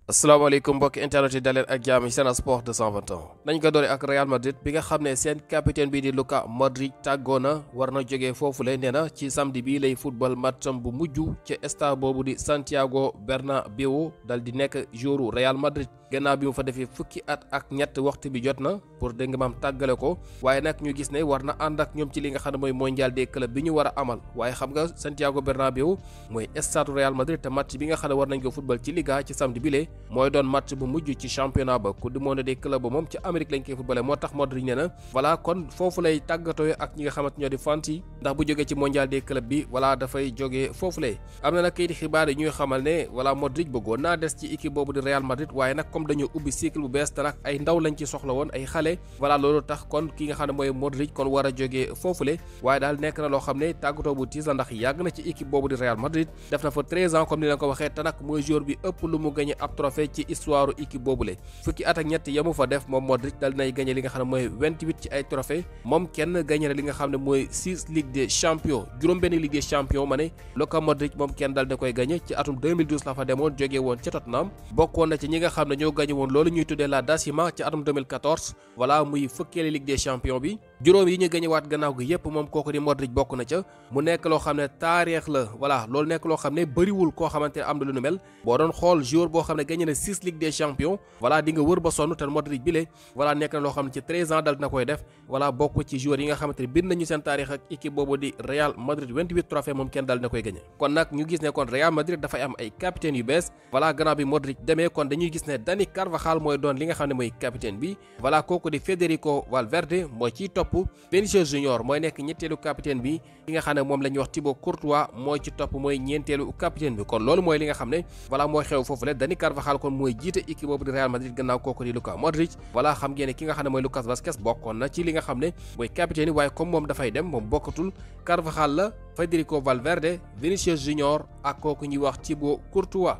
asalaamaaleykum mbokki internet yi daleen ak jaam yi Sen Sport 221 nañ ko doore ak Real Madrid bi nga xam ne seen capitaine bi di Luka Modric tàggoo na war na jógee foofu lay nee na ci samedi bii lay football matcham bu mujj ci stade boobu di Santiago Bernabéu dal di nekk jouru Real Madrid gannaaw bi mu fa defee fukki at ak ñett waxtu bi jot na pour dégg nga maam tàggale ko waaye nag ñu gis ne war na ànd ak ñoom ci li nga xam ne mooy mondial des clubs bi ñu war a amal waaye xam nga Santiago Bernabéu mooy stade Real Madrid te match bi nga xam ne war nañ ko football ci Liga ci samedi bi lee mooy doon match bu mujj ci championnat ba coupe du monde des clubs ba moom ci Amérique lañ koy footballé moo tax Modric nee na voilà kon foofu lay tàggatoo ak ñi nga xamante ñoo di fans yi ndax bu jógee ci mondial des clubs bi voilà dafay jógee foofu lay am na nag kayiti xibaar yi ñuy xamal ne voilà Modric bëggoon naa des ci équipe boobu di Real Madrid waaye nag comme dañoo ubbi cycle bu bees te nag ay ndaw lañ ci soxla woon ay xale voilà loolu tax kon ki nga xam ne mooy Modric kon war a jógee foofule waaye daal nekk na loo xam ne tàggatoo bu tiis la ndax yàgg na ci équipe boobu di Real Madrid def na fa 13 ans comme ni leen ko waxee te nag mooy joueur bi ëpp lu mu gagné ab trophée ci histoire équipe boobule fukki at ak ñett yamu fa def moom Modric dal nay gagné li nga xam ne mooy 28 ci ay trophée moom kenn gagné na li nga xam ne mooy 6 Ligue des champions juróom-benn Ligue des champions ma ne Luka Modric moom kenn dal da koy gagné ci atum 2012 la fa demoon jógee woon ca Tottenham bokkoon na ci ñi nga xam ne ñoo gagné woon loolu ñuy tuddee la Decima ci atum 2014 voilà muy fukkeeli Ligue des champions bi juróom yi ñu gagné waat gannaaw gi yépp moom kooku di Modric bokk na ca mu nekk loo xam ne taarix la voilà loolu nekk loo xam ne bëriwul koo xamante ne am na lu nu mel boo doon xool joueur boo xam ne gagné na 6 Ligue des champions voilà di nga wër ba sonn te Modric bi le voilà nekk na loo xam ne ci 13 ans dal na koy def voilà bokk ci joueur yi nga xamante ne bind nañu seen taarix ak équipe boobu di Real Madrid 28 trophée moom kenn dal na koy gagné kon nag ñu gis ne kon Real Madrid dafay am ay capitaine yu bees voilà gannaaw bi Modric demee kon dañuy gis ne Dani Carvajal mooy doon li nga xam ne mooy capitaine bi voilà kooku di Federico Valverde mooy ciy topp Vinicius Junior mooy nekk ñetteelu capitaine bi ki nga xam ne moom la ñuy wax Thibaut Courtois mooy ci topp mooy ñeenteelu capitaine bi kon loolu mooy li nga xam ne voilà mooy xew foofu le Dani Carvajal kon mooy jiite équipe boobu di Real Madrid gannaaw kooku di Luka Modric voilà xam ngeen ne ki nga xam ne mooy Lucas Vazquez bokkoon na ci li nga xam ne mooy capitaine yi waaye comme moom dafay dem moom bokkatul Carvajal la Federico Valverde Vinicius Junior ak kooku ñuy wax Thibaut Courtois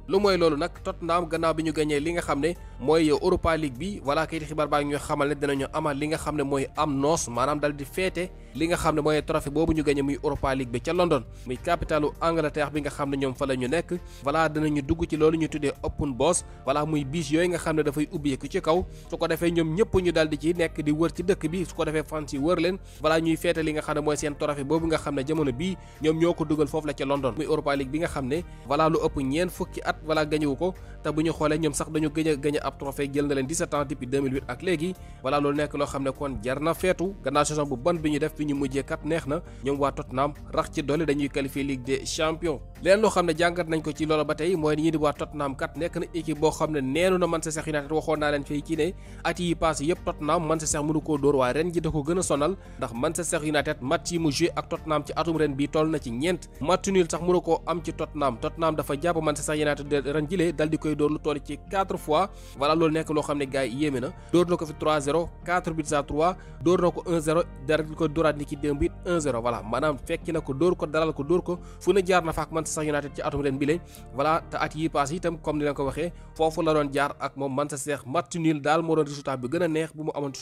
lu mooy loolu nag Tottenham gannaaw bi ñu gagné li nga xam ne mooy Europa League bi voilà kayiti xibaar baa ngi ñu xamal ne dinañu amal li nga xam ne mooy am noos maanaam dal di féete li nga xam ne mooy trophée boobu ñu gagné muy Europa League bi ca London muy capitalu Angleterre bi nga xam ne ñoom fa la ñu nekk voilà dinañu dugg ci loolu ñu tuddee open boss voilà muy bis yooyu nga xam ne dafay ubbeeku ci kaw su ko defee ñoom ñëpp ñu dal di ci nekk di wër ci dëkk bi su ko defee fans yi wër leen voilà ñuy féete li nga xam ne mooy seen trophée boobu nga xam ne jamono bii ñoom ñoo ko dugal foofu la ca London muy Europa League bi nga xam ne voilà lu ëpp ñeen fukki at voilà gañewu ko te bu ñu xoolee ñoom sax dañu gëñ a ab trophée jël na leen 17 ans depuis 2008 ak léegi voilà loolu nekk loo xam ne kon jar na feetu gannaaw saison bu bon bi ñu def bi ñu mujjee kat neex na ñoom waa Tottenham rax ci dolli dañuy qualifier Ligue des champions leen loo xam ne jàngat nañ ko ci loolu ba tey mooy ñi di waa Tottenham kat nekk na équipe boo xam ne neenu na Manchester United waxoon naa leen fii ci ne at yi passé yëpp Tottenham Manchester mënu koo dóor waaye ren ji da ko gën a sonal ndax Manchester United match yi mu joué ak Tottenham ci atum ren bi toll na ci ñeent match nul sax mënu koo am ci Tottenham dafa jàpp Manchester United ren jilee dal di koy dóor lu toll ci 4 fois voilà loolu nekk loo xam ne gars yi yéeme na dóor na ko fi 3-0 4 buts à 3 dóor na ko 1-0 dara di ko dóoraat ni ki démb it 1-0 voilà maanaam fekki na ko dóor ko dalal ko dóor ko fu ne jaar na fa ak Manchester United ci atum ren bi voilà te at yi pass itam comme ni leen ko waxee foofu la doon jaar ak moom Manchester match nul daal moo doon résultat bi gën a neex bu mu amoon ci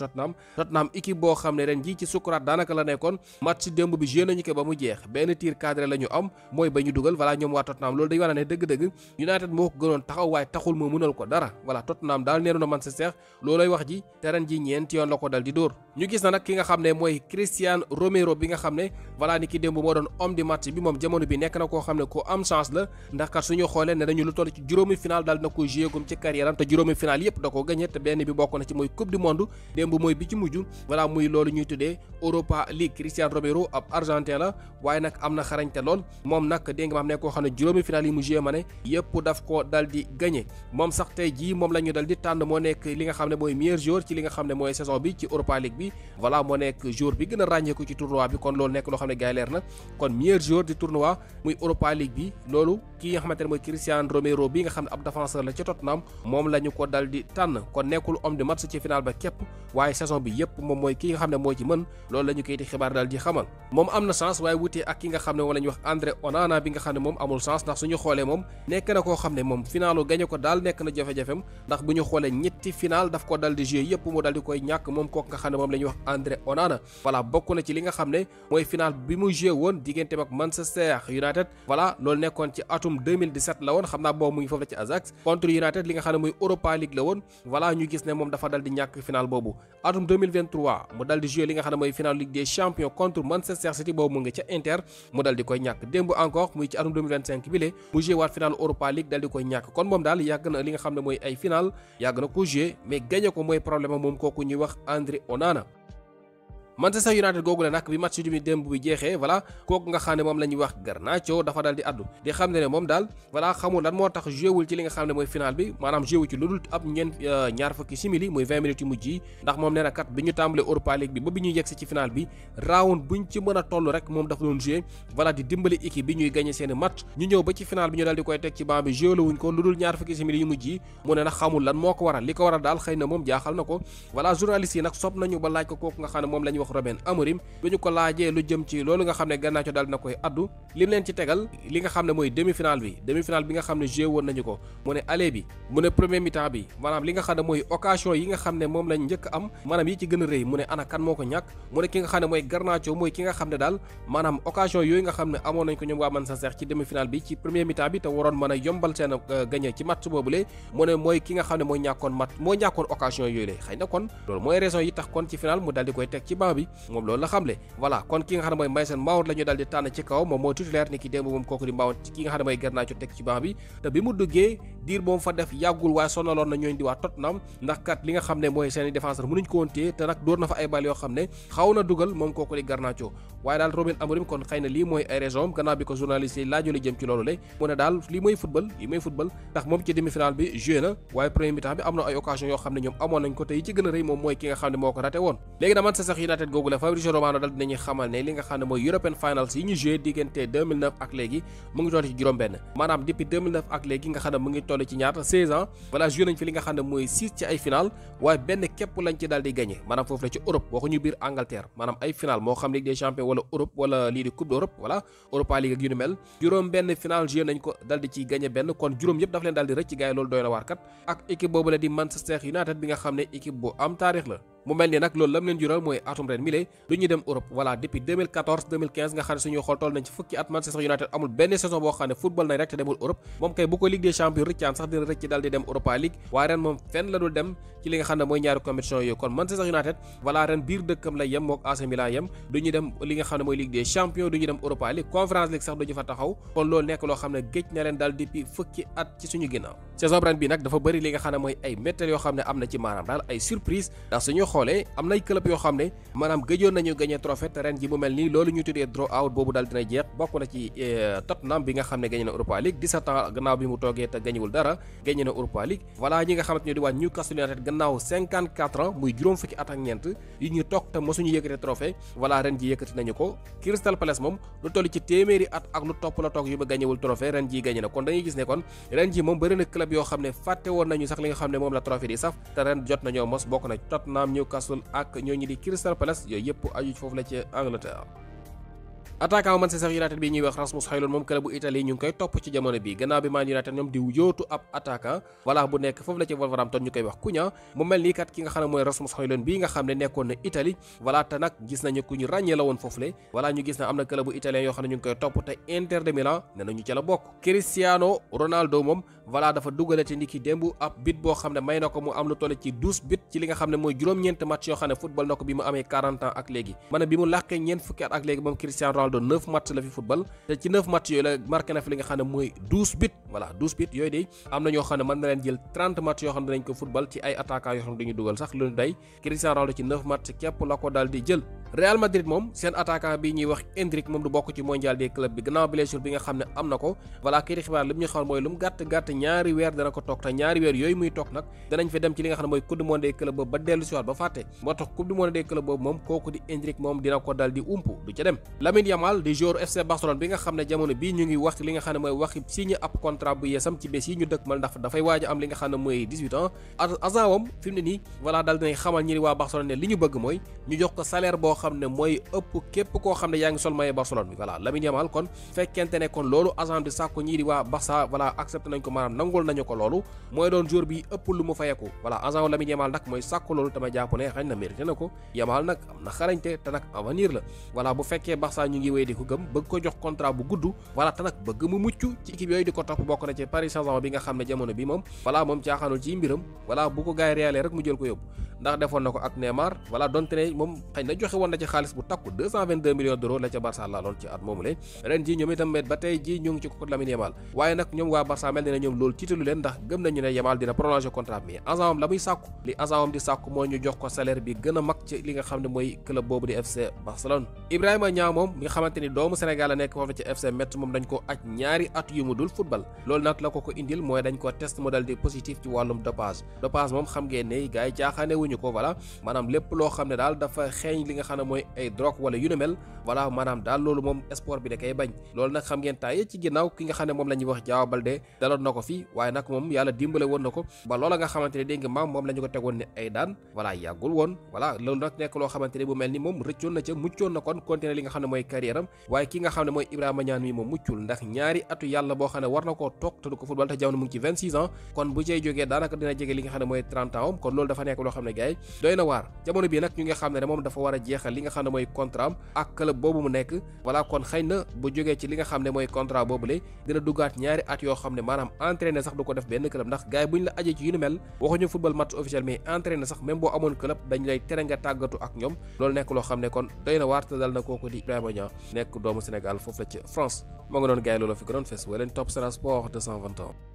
Tottenham équipe boo xam ne ren ji ci sukuraat daanaka la nekkoon match démb bi joué nañu ko ba mu jeex benn tir cadré la ñu am mooy ba ñu dugal voilà ñoom waa Tottenham loolu day wane ne dëgg-dëgg United moo ko gënoon taxaw waaye taxul moo mënal ko dara voilà Tottenham daal neeru na Manchester loolay wax ji te ren ji ñeenti yoon la ko dal di dóor ñu gis na nag ki nga xam ne mooy Christian Romero bi nga xam ne voilà ni ki démb moo doon homme du match bi moom jamono bi nekk na koo xam ne ko am chance la ndax kat suñu xoolee ne dañu lu toll ci juróomi final daal na ko joué gum ci carrière am te juróomi final yëpp da ko gagné te benn bi bokk na ci mooy coupe du monde démb mooy bi ci mujj voilà muy loolu ñuy tuddee Europa League Christian Romero ab argentin la waaye nag am na xarañte lool moom nag dégg nga ma am ne koo xam ne juróomi final yi mu joué ma ne yëpp daf ko dal di gagné moom sax tey jii moom la ñu dal di tànn moo nekk li nga xam ne mooy meilleur joueur ci li nga xam ne mooy saison bi ci Europa League bi voilà moo nekk joueur bi gën a ràññeeku ci tournoi bi kon loolu nekk loo xam ne gars yi leer na kon meilleur joueur du tournoi muy Europa League bi loolu ki nga xamante ne mooy Christian Romero bi nga xam ne ab défenseur la ci Tottenham moom la ñu ko dal di tànn kon nekkul homme de match ci final ba képp waaye saison bi yëpp moom mooy ki nga xam ne moo ci mën loolu la ñu koy di xibaar dal di xamal moom am na chance waaye wutee ak ki nga xam ne moom la ñuy wax André Onana bi nga xam ne moom amul chance ndax suñu xoolee moom nekk na koo xam ne moom finalu gagné ko daal nekk na jafe-jafem ndax ndax bu ñu xoolee ñetti final daf ko dal di jouer yëpp mu dal di koy ñàkk moom kooku nga xam ne moom la ñuy wax André Onana. voilà bokk na ci li nga xam ne mooy final bi mu jouer woon digganteem ak Manchester United. voilà loolu nekkoon ci atum 2017 la woon xam naa boobu mu ngi foofu la ci Ajax contre United li nga xam ne mooy Europa League la woon. voilà ñu gis ne moom dafa dal di ñàkk final boobu. atum 2023 mu dal di jouer li nga xam ne mooy final Ligue des Champions contre Manchester City boobu mu ngi ca Inter mu dal di koy ñàkk démb encore muy ci atum 2025 bi le mu jouer waat final Europa League dal di koy ñàkk kon moom daal yàgg na li nga xam ne mooy ay final yàgg na ko jouer mais gagné ko mooy problème moom kooku ñuy wax André Onana. Manchester United googu la nag bi match bi démb bi jeexee voilà kooku nga xam ne moom la ñuy wax Garnacho dafa dal di addu di xam ne moom daal voilà xamul lan moo tax joué wul ci li nga xam ne mooy final bi maanaam joué wu ci lu dul ab ñaar fukki simili muy 20 minutes yu mujj yi ndax moom nee na kat bi ñu tàmbalee Europa League bi ba bi ñuy yegsi ci final bi round buñ ci mën a toll rek moom dafa doon joué voilà di dimbali équipe bi ñuy gagné seeni match ñu ñëw ba ci final bi ñu dal di koy teg ci banc bi joué la wuñ ko lu dul ñaar fukki simili yu mujj yi mu ne nag xamul lan moo ko waral li ko waral daal xëy na moom jaaxal na ko voilà journaliste yi nag sopp nañu ba laaj ko kooku nga xam ne moom la ñuy wax Ruben Amorim bi ñu ko laajee lu jëm ci loolu nga xam ne Garnacho daal dina koy addu lim leen ci tegal li nga xam ne mooy demi-finale bi nga xam ne joué woon nañu ko mu ne aller bi mu ne premier mi-temps bi maanaam li nga xam ne mooy occasion yi nga xam ne moom lañ njëkk am maanaam yi ci gën a rëy mu ne ana kan moo ko ñàkk mu ne ki nga xam ne mooy Garnacho mooy ki nga xam ne daal maanaam occasion yooyu nga xam ne amoon nañ ko ñoom waa Manchester ci demi-finale bi ci premier mi-temps bi te waroon mën a yombal seen gagné ci match boobule mu ne mooy ki nga xam ne mooy ñàkkoon occasion yooyu la xëy na kon loolu mooy raison yi tax kon ci final mu daal di koy teg ci banc bi moom loolu la xamle voilà kon ki nga xam ne mooy Mason Mount la ñu daal di tànn ci kaw moom mooy titulaire ni ki démb moom kooku di Mount ki nga xam ne mooy Garnacho teg ci banc bi te bi mu duggee diir boobu fa def yàggul waaye sonaloon na ñooñ di waa Tottenham ndax kat li nga xam ne mooy seeni défenseur mënuñ ko woon téye te nag dóor na fa ay bal yoo xam ne xaw na dugal moom kooku di Garnacho waaye daal Ruben Amorim kon xëy na lii mooy ay raison gannaaw bi ko journaliste yi laaju la jëm ci loolu le mu ne daal lii mooy football ndax moom ci demi-finale bi joué na waaye premier mi-temps bi am na ay occasion yoo xam ne ñoom amoon nañ ko te yi ci gën a rëy moom mooy ki nga xam ne moo ko raté woon léegi na Manchester United googu la Fabrizio Romano dal dinañuy xamal ne li nga xam ne mooy European Finals yi ñu joué diggante 2009 ak léegi mu ngi toll ci juróom-benn maanaam depuis 2009 ak léegi nga xam ne mu ngi toll ci ñaata 16 ans voilà joué nañ fi li nga xam ne mooy 6 ci ay final waaye benn képp lañ ci daal di gagné maanaam foofu la ci Europe waxuñu biir Angleterre maanaam ay final moo xam Ligue des Champions wala Europe wala lii di Coupe d'Europe voilà Europa League ak yu ni mel juróom benn final joué nañ ko dal di ciy gagné benn kon juróom yëpp daf leen daal di rëcc gars yi loolu doy na waar kat ak équipe boobu la di Manchester United bi nga xam ne équipe bu am taarix la mu mel ni nag loolu lam leen jural mooy atum ren mi du ñu dem Europe voilà depuis 2014 2015 nga xam ne suñuy xool toll nañ ci fukki at Manchester United amul benn saison boo xam ne football nañ rek te demul Europe moom kay bu ko Ligue des Champions rëccaan sax dina rëcc dal di dem Europa League waaye ren moom fenn la dul dem ci li nga xam ne mooy ñaari compétition yooyu kon Manchester United voilà ren biir dëkkam la yem mook AC Milan yem du ñu dem li nga xam ne mooy Ligue des Champions du ñu dem Europa League Conference League sax duñu fa taxaw kon loolu nekk loo xam ne géej na leen daal depuis fukki at ci suñu ginnaaw saison ren bi nag dafa bëri li nga xam ne mooy ay méttal yoo xam ne am na ci maanaam daal ay surprise ndax suñu xoolee am nay club yoo xam ne maanaam gëjoon nañu gagné trophée te ren ji mu mel nii loolu ñu tuddee draw out boobu daal dina jeex bokk na ci Tottenham bi nga xam ne gagné na Europa League 17 ans gannaaw bi mu toogee te gagnéwul dara gagné na Europa League voilà ñi nga xamante ñu di waa Newcastle United gannaaw 54 ans muy juróom fukki at ak ñeent yi ñu toog te mosuñu yëkkate trophée voilà ren ji yëkkati nañu ko Crystal Palace moom lu toll ci téeméeri at ak lu topp la toog yu ba gagnéwul trophée ren ji gagné na kon dañuy gis ne kon ren ji moom bëri na club yoo xam ne fàtte woon nañu sax li nga xam ne moom la trophée di saf te ren jot nañoo mos bokk na Tottenham Newcastle ak ñooñu di Crystal Palace yooyu yëpp aju foofu la ci Angleterre attaquant Manchester United bi ñuy wax Rasmus Højlund moom club bu Italie ñu ngi koy topp ci jamono bi gannaaw bi Man United ñoom di yóotu ab attaquant voilà bu nekk foofu la ci Wolverhampton ñu koy wax Cunha mu mel nii kat ki nga xam ne mooy Rasmus Højlund bii nga xam ne nekkoon na Italie voilà te nag gis nañu ku ñu ràññee la woon foofu le voilà ñu gis na am na club bu italien yoo xam ne ñu ngi koy topp te Inter de Milan ne nañu ca la bokk Cristiano Ronaldo moom voilà dafa dugalati ni ki démb ab bit boo xam ne may na ko mu am lu toll ci 12 bit ci li nga xam ne mooy juróom-ñeent match yoo xam ne football na ko bi mu amee 40 ans ak léegi maanaam bi mu làqee ñeent fukki at ak léegi moom Cristiano Ronaldo 9 match la fi football te ci 9 match yooyu la marqué na fi li nga xam ne mooy 12 bit voilà 12 bit yooyu de am na ñoo xam ne mën na leen jël 30 match yoo xam ne dañ ko football ci ay attaquants yoo xam ne dañu dugal sax lu day Cristiano Ronaldo ci 9 match képp la ko daal di jël Real Madrid moom seen attaquant bi ñuy wax Endrick moom du bokk ci mondial des clubs bi gannaaw blessure bi nga xam ne am na ko voilà kii di xibaar li mu ñu xamal mooy lu mu gàtt ñaari weer dana ko toog te ñaari weer yooyu muy toog nag danañ fa dem ci li nga xam ne mooy coupe du monde des clubs boobu ba dellu si waat ba fàtte moo tax coupe du monde des clubs boobu moom kooku di Endrick moom dina ko dal di umpu du ca dem Lamine Yamal di joueur FC Barcelone bi nga xam ne jamono bii ñu ngi wax li nga xam ne mooy waxi signé ab contrat bu yeesam ci bés yi ñu dëkk mal ndax dafay waaj a am li nga xam ne mooy 18 ans agent wam fi mu ne nii voilà dal dinañ xamal ñi waa Barcelone ne li ñu bëgg mooy ñu jox ko salaire boo xam ne mooy ëpp képp koo xam ne yaa ngi sol maillot Barcelone bi voilà Lamine Yamal kon fekkente ne kon loolu agent di sàkku ñii di waa Barça voilà accepté nañ ko maanaam nangul nañu ko loolu mooy doon jour bi ëpp lu mu fayeku voilà agent Lamine Yamal nag mooy sàkku loolu tama jàpp ne xañ na mérité na ko Yamal nag am na xarañte te nag avenir la voilà bu fekkee Barça ñu ngi wéy di ko gëm bëgg ko jox contrat bu gudd voilà te nag bëgg mu mucc ci équipe yooyu di ko topp bokk na ci Paris Saint-Germain bi nga xam ne jamono bi moom voilà moom caaxaanul ci mbiram voilà bu ko gaay réalé rek mu jël ko yóbbu ndax defoon na ko ak Neymar voilà donte ne moom xëy na joxe woon na ci xaalis bu takku 222 millions d'euros la ca Barça laaloon ci at moomu le ren ji ñoom itam ba tey ji ñu ngi ci ko Lamine Yamal waaye nag ñoom waa Barça mel ni na ñoom loolu tiitalu leen ndax gëm nañu ne Yamal dina prolonger contrat mais agent am la muy sàkku li agent am di sàkku moo ñu jox ko salaire bi gën a mag ci li nga xam ne mooy club boobu di FC Barcelone. Ibrahima Niang moom mi nga xamante ni doomu Sénégal la nekk foofu ci FC Metz moom dañ ko aj ñaari at yu mu dul football loolu nag la ko indil mooy dañ ko test mu dal di positif ci wàllum dopage moom xam ngeen ne gars yi caaxaane wuñu ko voilà maanaam lépp loo xam ne daal dafa xeeñ li nga xam ne mooy ay drogue wala yu ne mel voilà maanaam daal loolu moom sport bi da koy bañ loolu nag xam ngeen taaye ci ginnaaw ki nga xam ne moom la ñuy wax Diao Baldé daloon na ko fi waaye nag moom yàlla dimbale woon na ko ba loola nga xamante ne dégg nga maam moom la ñu ko tegoon ne ay daan voilà yàggul woon voilà loolu nag nekk loo xamante ne bu mel ni moom rëccoon na ca muccoon na kon continuer li nga xam ne mooy carrière am waaye ki nga xam ne mooy Ibrahima Niane mi moom muccul ndax ñaari atu yàlla boo xam ne war na koo toog te du ko football te jamono mu ngi ci 26 ans kon bu cay jógee daanaka dina jege li nga xam ne mooy 30 ans kon loolu dafa nekk loo xam ne gars yi doy na waar jamono bii nag ñu nga xam ne moom dafa war a jeexal li nga xam ne mooy contrat am ak club boobu mu nekk voilà kon xëy na bu jógee ci li nga xam ne mooy contrat boobule dina duggaat ñaari at yoo xam ne maanaam entraîné sax du ko def benn club ndax gars yi buñ la ajee ci yu ni mel waxuñu football match officiel mais entraîné sax même boo amoon club dañ lay tere nga tàggatu ak ñoom loolu nekk loo xam ne kon doy na waar te dal na kooku di Ibrahima Niang nekk doomu Sénégal foofu la ci France moo nga doon gars yi loolu fi ko doon fes wala leen topp Sen Sport 221